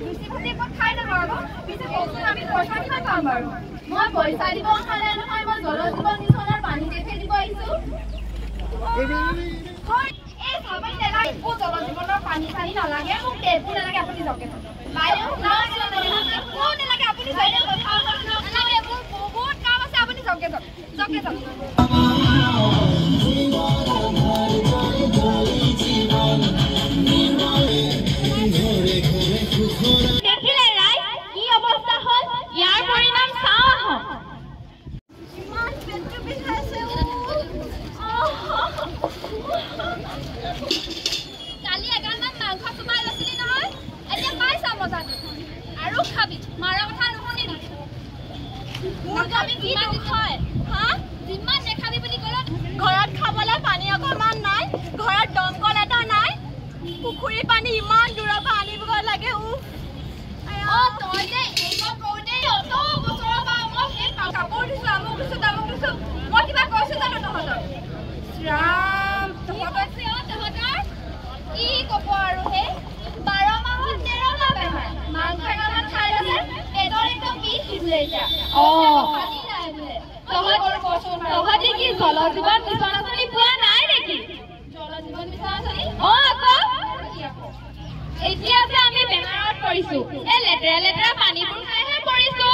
লুচি ভাজি ক'ত খাই ল'ব আকৌ। পিছে কওকচোন, আমি পইচা কিমান পাম বাৰু? মই পইচা দিব অহা নাই নহয়, মই জল জীৱন মিছনৰ পানী টেপহে দিব আহিছো। হয়, এই চাহপানী নালাগে, একো জল জীৱনৰ পানী চানী নালাগে, মোক টেপো নালাগে, আপুনি যাওকে। বাইদেউ, নালাগে, নালাগে, একো নালাগে, আপুনি যাওক। নালাগে, মোৰ বহুত কাম আছে, আপুনি যাওকে, যাওক, যাওকে, যাওক। দেখিলে ৰাইজ কি অৱস্থা হ'ল? ইয়াৰ পৰিণাম চাওঁ আহক। ইমান পেটটো বিষাইছে। কালি এগালমান মাংস চুবাই লৈছিলি নহয়, এতিয়া পাইছা মজাটো। আৰু খাবি, মাৰৰ কথা নুশুনিবি। মোৰ গাবি কি দুখ হয় হা? যিমান নেখাবি বুলি ক'লে ঘৰত খাবলৈ পানী অকণমান নাই, ঘৰত দমকল এটা নাই, পুখুৰীৰ পানী ইমান দূৰৰ পৰা আনিব লাগে। উফ। অ, তই যে এইবোৰ কওঁতে অত বছৰৰ পৰা মই সেই কাপোৰ দিছো, আমুক দিছো, তামুক দিছো, মই কিবা কৈছো জানো তহঁতক? ৰাম, তহঁতক কৈছে। অ, তহঁতৰ কি ক'ব আৰু, সেই 12 মাহত 13টা বেমাৰ। মাংস এগালমান খাই লৈছে, পেটৰ একদম বিষ বোলে, এতিয়া পানী নাই বোলে। তহঁতি কি জল জীৱন মিছন আঁচনি পোৱা নাই নেকি? জল জীৱন মিছন আঁচনি? অ, আকৌ এতিয়া যে আমি বেমাৰত পৰিছো, এই লেতেৰা লেতেৰা পানীবোৰ খাইহে পৰিছো।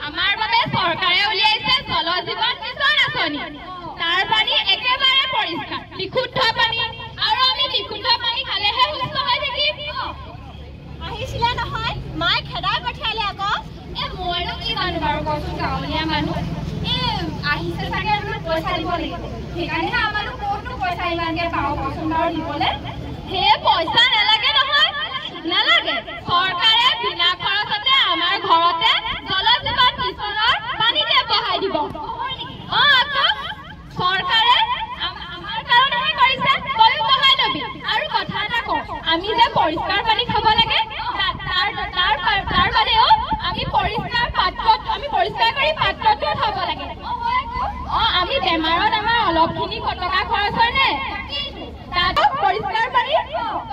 আমাৰ বাবে চৰকাৰে উলিয়াইছে জল জীৱন মিছন আঁচনি। তাৰ পানী একেবাৰে পৰিষ্কাৰ, বিশুদ্ধ পানী, আৰু আমি বিশুদ্ধ পানী খালেহে সুস্থ হৈ থাকিম। আহিছিলে নহয়, মায়ে খেদাই পঠিয়ালে আকৌ। এ, মইনো কি জানো বাৰু কচোন, গাঁৱলীয়া মানুহ। এই আহিছে চাগে বোলো পইচা দিব লাগিব, সেইকাৰণেহে। আমাৰনো ক'তনো পইচা ইমানকে পাওঁ কচোন বাৰু দিবলে? সেই পইচা নালাগে নহয়, নালাগে। চৰকাৰে বিনা খৰচতে আমাৰ ঘৰতে জল জীৱন মিছনৰ পানী টেপ বহাই দিব। অ, আকৌ চৰকাৰে আমাৰ কাৰণেহে কৰিছে, তয়ো বহাই লবি। আৰু কথা এটা কওঁ, আমি যে পৰিষ্কাৰ পানী খাব লাগে, তাৰ বাদেও আমি পৰিষ্কাৰ পাত্ৰত, আমি পৰিষ্কাৰ কৰি পাত্ৰটো থব লাগে। অ, আমি বেমাৰত আমাৰ অলপখিনি টকা খৰচ হয় নে? তাত পৰিষ্কাৰ পানী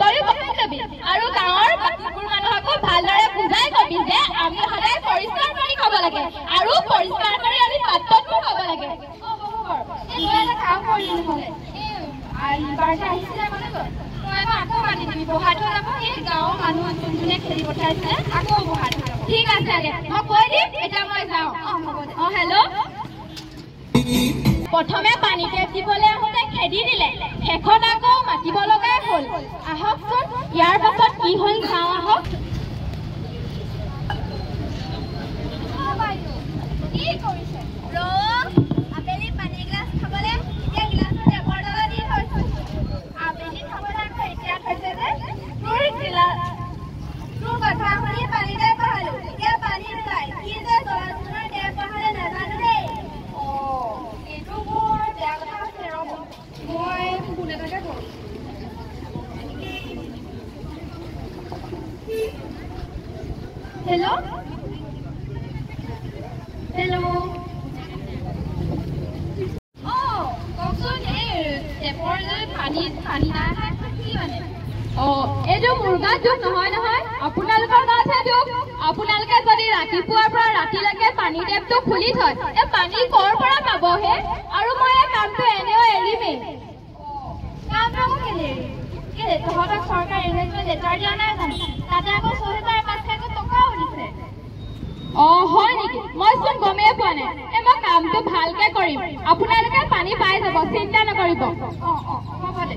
তয়ো বহাই লবি, আৰু গাঁৱৰ বাকীবোৰ মানুহকো ভালদৰে বুজাই কবি যে আমি সদায় পৰিষ্কাৰ পানী খাব লাগে আৰু পৰিষ্কাৰ কৰি আমি পাত্ৰতো খাব লাগে। অ, হ'ব বাৰু। এই তই এটা কাম কৰিলি নহ'লে, এই এইবাৰ যে আহিছিলে কলেজত, তই আকৌ মাতি দিবি, বহাই থৈ যাব। এই গাঁৱৰ মানুহ যোন যোনে খেদি পঠাইছিলে, আকৌ বহাই থৈ যাব। ঠিক আছে দে, মই কৈ দিম। এতিয়া মই যাওঁ। অ, হ'ব দে। অ, হেল্ল'। প্ৰথমে পানী টেপ দিবলৈ আহোঁতে খেদি দিলে, শেষত আকৌ মাতিব লগাই হ'ল। আহকচোন, ইয়াৰ পাছত কি হ'ল চাওঁ আহক। অ, বাইদেউ, কি কৰিছে? ৰ, আবেলি পানী এগিলাচ খাবলে এতিয়া গিলাচত টেপৰ তলত দি থৈছো। আবেলি খাবলৈ আকৌ এতিয়া থৈছে যে? তোৰ গিলা তোৰ কথা শুনি পানী টেপ বহালো, এতিয়া পানী নোলায়। কি যে জল জীৱনৰ টেপ বহালে নাজানো দেই। অ, এইটো বৰ বেয়া কথা হৈছে। ৰ'ব, মই ফোন এটাকে কৰোঁ। Hello', hello'. অ, কওকচোন, এই টেপৰ যে পানী নাই অহা, কি মানে? অ, এইটো মোৰ গাত দুখ নহয় নহয়, আপোনালোকৰ গাতহে দুখ। আপোনালোকে যদি ৰাতিপুৱাৰ পৰা ৰাতিলৈকে পানী টেপটো খুলি থয়, এই পানী ক'ৰ পৰা পাবহে? আৰু মই এই কামটো এনেও এৰিমেই। কামটো আকৌ কেলে এৰিবি? কেলে তহঁতক চৰকাৰে এৰেঞ্জমেণ্ট লেটাৰ দিয়া নাই জানো? তাতে আকৌ 6500 টকাও দিছে। অ, হয় নেকি? মই চোন গমেই পোৱা নাই। এই মই কামটো ভালকে কৰিম, আপোনালোকে পানী পাই যাব, চিন্তা নকৰিব। অ অ, হ'ব দে।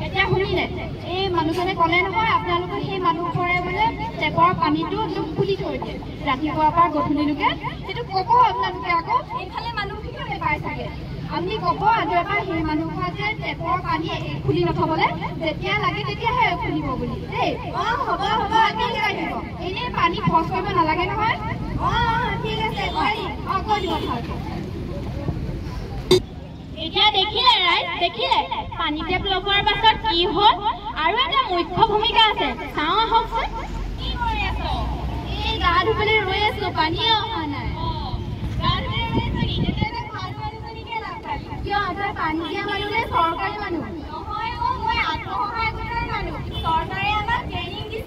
এতিয়া শুনিলে, এই মানুহজনে ক'লে নহয়, আপোনালোকৰ সেই মানুহঘৰে বোলে টেপৰ পানীটো একদম খুলি থৈ দিয়ে ৰাতিপুৱাৰ পৰা গধূলিলৈকে। সেইটো ক'ব আপোনালোকে আকৌ, এইফালে মানুহখিনিও নাপায় চাগে। আপুনি ক'ব আজিৰ পৰা সেই মানুহঘৰ যে টেপৰ পানী খুলি নথবলৈ, যেতিয়া লাগে তেতিয়াহে খুলিব বুলি দেই। অ, হ'ব হ'ব। ভালকে শিকাই দিব, এনেই পানী খৰচ কৰিব নালাগে নহয়। অ অ, ঠিক আছে, কৈ দিম। অ, কৈ দিব ভালকে। এতিয়া দেখিলে ৰাইজ, দেখিলে পানী টেপ লগোৱাৰ পাছত কি হ'ল? আৰু এটা মুখ্য ভূমিকা আছে, চাওঁ আহকচোন। কি কৰি আছ? এই গা ধুবলৈ ৰৈ আছো, পানীয়ে অহা নাই। গা ধুবলৈ ৰৈ আছ নি? তেতিয়াহ'লে ভাল মানুহজনীকে লগ পালি। কিয়, তই পানী দিয়া মানুহ নে চৰকাৰী মানুহ? নহয় অ, মই আত্মসহায়ক গোটৰ মানুহ। চৰকাৰে আমাক ট্ৰেইনিং দিছে।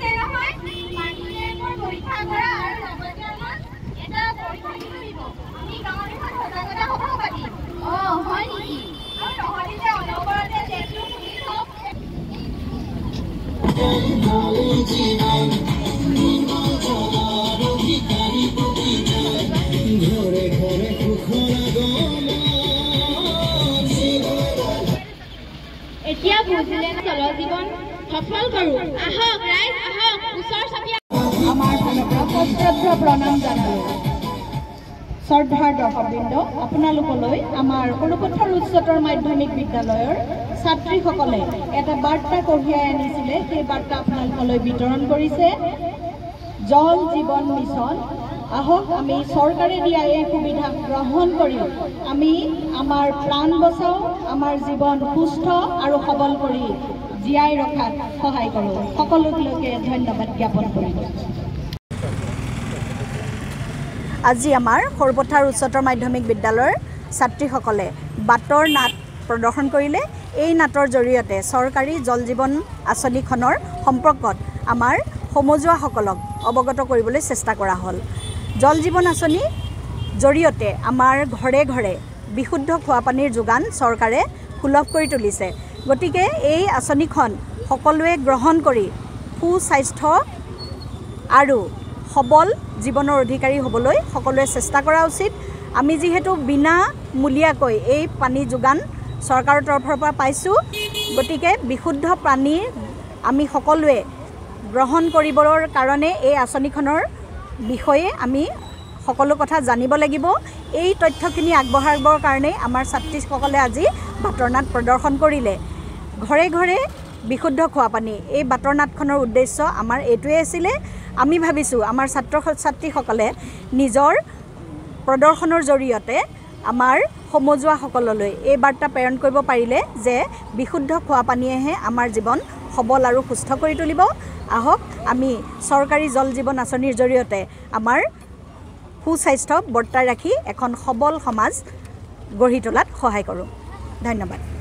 এতিয়া বুজিলে জল জীৱন সফল কৰোঁ। আহক ৰাইজ, আহক ওচৰ চাপি। আমাৰ ফালৰ পৰা সশ্ৰদ্ধ প্ৰণাম জনালোঁ। শ্ৰদ্ধাৰ দৰ্শকবৃন্দ, আপোনালোকলৈ আমাৰ সৰুপথাৰ উচ্চতৰ মাধ্যমিক বিদ্যালয়ৰ ছাত্ৰীসকলে এটা বাৰ্তা কঢ়িয়াই আনিছিলে। সেই বাৰ্তা আপোনালোকলৈ বিতৰণ কৰিছে। জল জীৱন মিছন। আহক আমি চৰকাৰে দিয়া এই সুবিধা গ্ৰহণ কৰি আমি আমাৰ প্ৰাণ বচাওঁ, আমাৰ জীৱন সুস্থ আৰু সবল কৰি জীয়াই ৰখাত সহায় কৰোঁ। সকলোলৈকে ধন্যবাদ জ্ঞাপন কৰিলোঁ। আজি আমাৰ সৰুপথাৰ উচ্চতৰ মাধ্যমিক বিদ্যালয়ৰ ছাত্ৰীসকলে বাটৰ নাট প্ৰদৰ্শন কৰিলে। এই নাটৰ জৰিয়তে চৰকাৰী জল জীৱন আঁচনিখনৰ সম্পৰ্কত আমাৰ সমজুৱাসকলক অৱগত কৰিবলৈ চেষ্টা কৰা হ'ল। জল জীৱন আঁচনিৰ জৰিয়তে আমাৰ ঘৰে ঘৰে বিশুদ্ধ খোৱাপানীৰ যোগান চৰকাৰে সুলভ কৰি তুলিছে। গতিকে এই আঁচনিখন সকলোৱে গ্ৰহণ কৰি সুস্বাস্থ্য আৰু সবল জীৱনৰ অধিকাৰী হ'বলৈ সকলোৱে চেষ্টা কৰা উচিত। আমি যিহেতু বিনামূলীয়াকৈ এই পানী যোগান চৰকাৰৰ তৰফৰ পৰা পাইছোঁ, গতিকে বিশুদ্ধ পানীৰ আমি সকলোৱে গ্ৰহণ কৰিবৰ কাৰণে এই আঁচনিখনৰ বিষয়ে আমি সকলো কথা জানিব লাগিব। এই তথ্যখিনি আগবঢ়াবৰ কাৰণে আমাৰ ছাত্ৰীসকলে আজি বাটৰ নাট প্ৰদৰ্শন কৰিলে। ঘৰে ঘৰে বিশুদ্ধ খোৱাপানী, এই বাটৰ নাটখনৰ উদ্দেশ্য আমাৰ এইটোৱে আছিলে। আমি ভাবিছোঁ আমাৰ ছাত্ৰ ছাত্ৰীসকলে নিজৰ প্ৰদৰ্শনৰ জৰিয়তে আমাৰ সমজুৱাসকললৈ এই বাৰ্তা প্ৰেৰণ কৰিব পাৰিলে যে বিশুদ্ধ খোৱাপানীয়েহে আমাৰ জীৱন সবল আৰু সুস্থ কৰি তুলিব। আহক আমি চৰকাৰী জল জীৱন আঁচনিৰ জৰিয়তে আমাৰ সুস্বাস্থ্য বৰ্তাই ৰাখি এখন সবল সমাজ গঢ়ি তোলাত সহায় কৰোঁ। ধন্যবাদ।